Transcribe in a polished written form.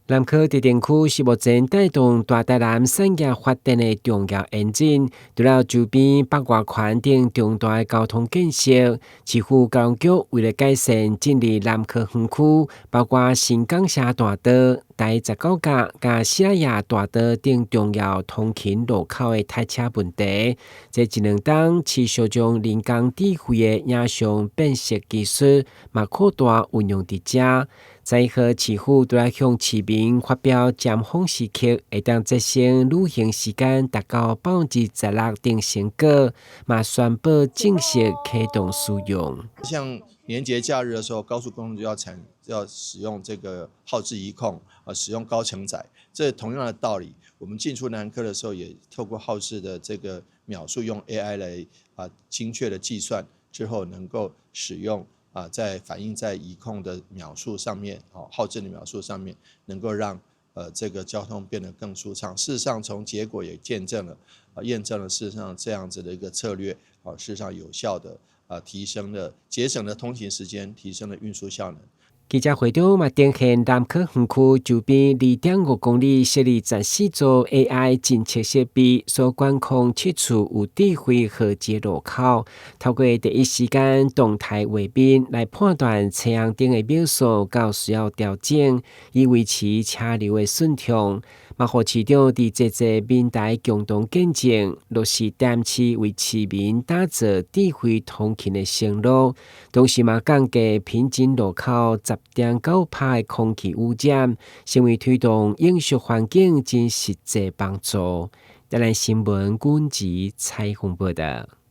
南科特定區是目前帶動大台南產業發展的重要引擎。除了周邊北外環等重大的交通建設，市府交通局為了改善進入南科園區，包括新港社大道、台十九甲佮士拉亞大道等重要通勤路口的塞車問題，這一兩冬持續將人工智慧的影像辨識技術嘛擴大運用佇遮。十一號市府除了向市民發表尖峰時刻會當節省旅行時間達到16%等成果，嘛宣布正式啟動使用。像年節假日的時候，高速公路就要使用這個號誌儀控，啊，使用高承載。這同樣的道理，我們進出南科的時候，也透過號誌的這個秒數，用 AI 來精確的計算之後，能夠使用。在反映在儀控的秒數上面，哦，號誌的秒數上面，能夠讓這個交通變得更舒暢。事實上，從結果也見證了，驗證了事實上這樣子的一個策略，事實上有效的提升了節省了通勤時間，提升了運輸效能。記者會中嘛，展現南科園區周邊2.5公里設立14座 AI 偵測設備，所管控七處有智慧號誌路口，透過第一時間動態畫面來判斷車紅燈的秒數，到需要調整，以維持車流的順暢。嘛，予市長佇濟濟民台共同見證，落實台南市為市民打造智慧通勤的承諾，同時嘛降低平均路口10.9%的空氣污染，成為推動永續環境真實際幫助。台南新聞軍籍採訪報道。